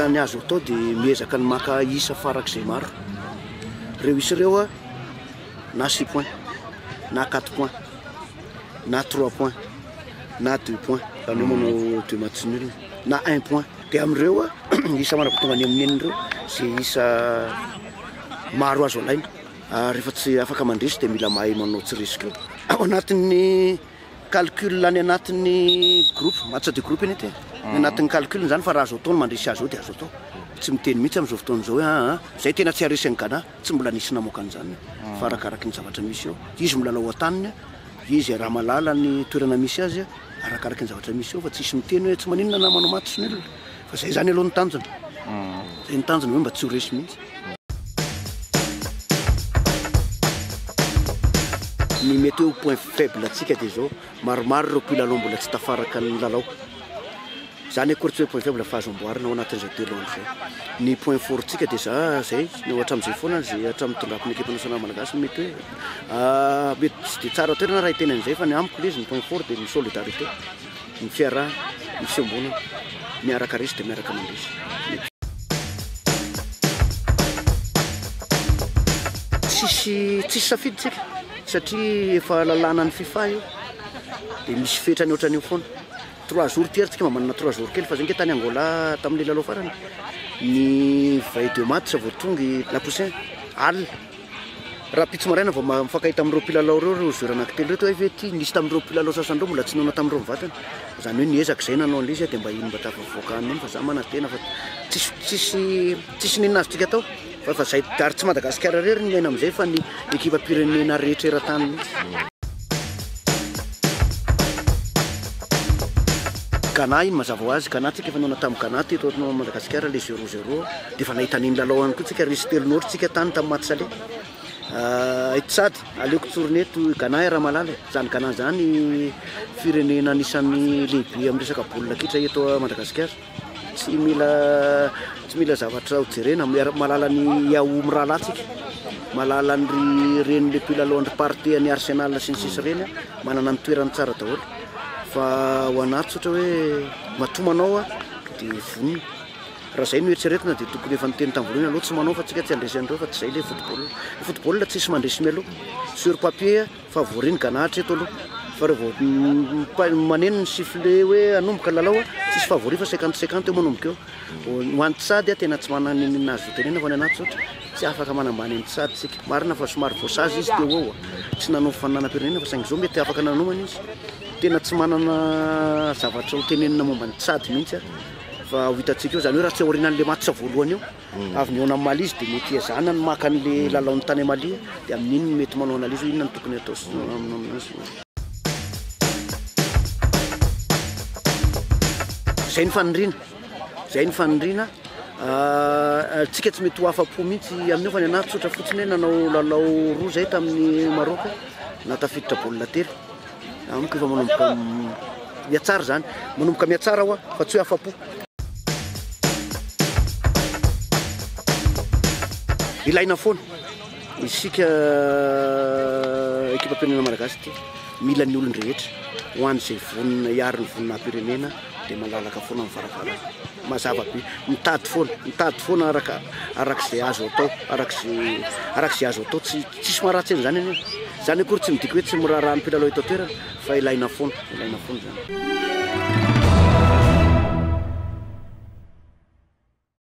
Raha ny azo atao dia miezaka ny maka isa farak'izay maro. Ireo isa ireo na six points, na quatre points, na trois points, na deux points, izany hoe manao deux matchs nuls, na un point. Dia amin'ireo isa manam-potoana any amin'ny enina ireo, izay isa maro azo alaina. Ary rehefa tsy afaka mandresy dia mila mahay manao tsy resy koa. Ao anatin'ny calcul any anatin'ny groupe, match de groupe anie ity e. Any anatin'ny calcul izany fa raha azo atao ny mandresy azy eo dia azo atao. Tsy miteny mihitsy amin'izao fotoana izao hoe aa izay tena tsy haharesy an'i Ghana, tsy mbola nisy namoaka an'izany fa arakaraky ny zavatra misy eo. Izy milalao ao an-taniny, izy raha mahalala ny toerana misy azy, arakaraky ny zavatra misy eo fa tsisy miteny hoe tsy maninona na manao match nul fa izay izany aloha ny tanjona. Izay ny tanjona hoe mba tsy ho resy mihitsy. Ny mety hoe point faible antsika dia izao, maromaro ireo mpilalao mbola tsy tafaraka ny lalao. Izany akory tsy hoe point faible fa azo amboarina ao anatin'izay 3 andro izay. Ny point fort ntsika dia za izay, hatramin'izay foana izay hatramin'ny nitondrako ny ekipa nasionaly malagasy mety hoe mety tsy dia tsara toerana raha hiteny an'izay fa ny amiko ilay izy ny point fort dia ny solidarité, ny fiarahana, ny fiombonana, miaraka resy dia miaraka mandresy. Tsisy tsisy safidy tsika satria efa lalànan'ny fifa io dia misy fetrany ohatran'io foana. Trois jours ty ary tsika mba manana trois jours kely fa zay nge tany Angola tamin'le lalao farany ny veille de match vao tonga i Lapoussin alina rahampitso maraina vao mifankahita amin'ireo mpilalao ireo ireo joueur anankitelo ireo hoe ve ty nisy tamin'ireo mpilalao sasany ireo mbola tsy nihaona tamin'ireo mivantana izany hoe niezaka izay nanao an'ilay izy dia mba iny mba tafavoaka any iny fa za manantena fa tsisy tsisy tsisy n'inona azontsika atao fa efa zay ary tsy Madagasikara irery no miaina amin'izay fa ny ekipam-pirenena rehetra eran-tany mihitsy. Ghana iny mazava ho azy, Ghana tsika efa nihaona tamin'i Ghana teto eto Madagasikara le zéro zéro dia efa nahita an'iny lalao ihany koa tsika resy telo noho tsika tany tamin'ny match aller. I Tchad, aleoko tsorina eto i Ghana Ramalala e, zany Ghana zany firenena anisan'ny lehibe amin'ny resaka baolina kitra eto Madagasikara. Tsy mila tsy mila zavatra ho jerena, mahalala ny Yahoo mirahalahy tsika, mahalala ny ry reny le mpilalao an-dry Partey an'i Arsenal sy ny sisa ireny, manana ny toerany tsara daholo. Fa ho anà tsotra hoe matoa manao aho dia vonona. Raha izay no eritreretina dia tokony efa niteny tamin'ny voalohany aloha tsy manao fa tsika tsy handresy an'ireo fa tsy izay ilay football. Ny football tsisy mandresy mialoha. Sur papier Favori ny Ghana hatreto aloha fa raha vao maneno ny sifflet hoe hanomboka ny lalao tsisy favori fa cinquante cinquante eo manomboka eo. Ho an'i Tchad tena tsy manana n'inon'inona azo tenenina fa ny anahy tsotra tsy afaka manambany an'i Tchad tsika. Marina fa somary voasazy izy teo eo tsy nanao fananam-pirenena fa saingy izao mety afaka nanomana izy. Tena tsy manana zavatra ho tenenina momba an'i Tchad mihitsy aho fa ho hitantsika eo izany hoe raha tsy aorianan'ilay match voalohany eo. Avy nihaona amin'i Mali izy dia mety hiezahana ny maka an'ilay lalaony tany Mali dia amin'iny no mety manao analyse hoe inona no tokony hatao sy aminazy. Izay ny faniriana, izay ny faniriana. Tsika tsy mety ho afa-po mihitsy amin'io fa ny anahy tsotra fotsiny hoe nanao lalao roa izay tamin'ny Maroc nahatafiditra baolina telo. Amiko efa manomboka mihatsara izany, manomboka mihatsara aho fa tsy hoe afa-po. Ilaina foana isika ekipam-pirenena malagasy ity, mila ny olon-drehetra ho an'izay vonona hiaro ny voninahim-pirenena dia malalaka foana ny varavarana, mazava be, mitady foana, mitady foana araka arak'izay azo atao, arak'izay arak'izay azo atao, tsy tsisy maharatsy an'izany anie, izany akory tsy midika hoe tsy miraharaha ny mpilalao eto an-toerana fa ilaina foana, ilaina foana izany.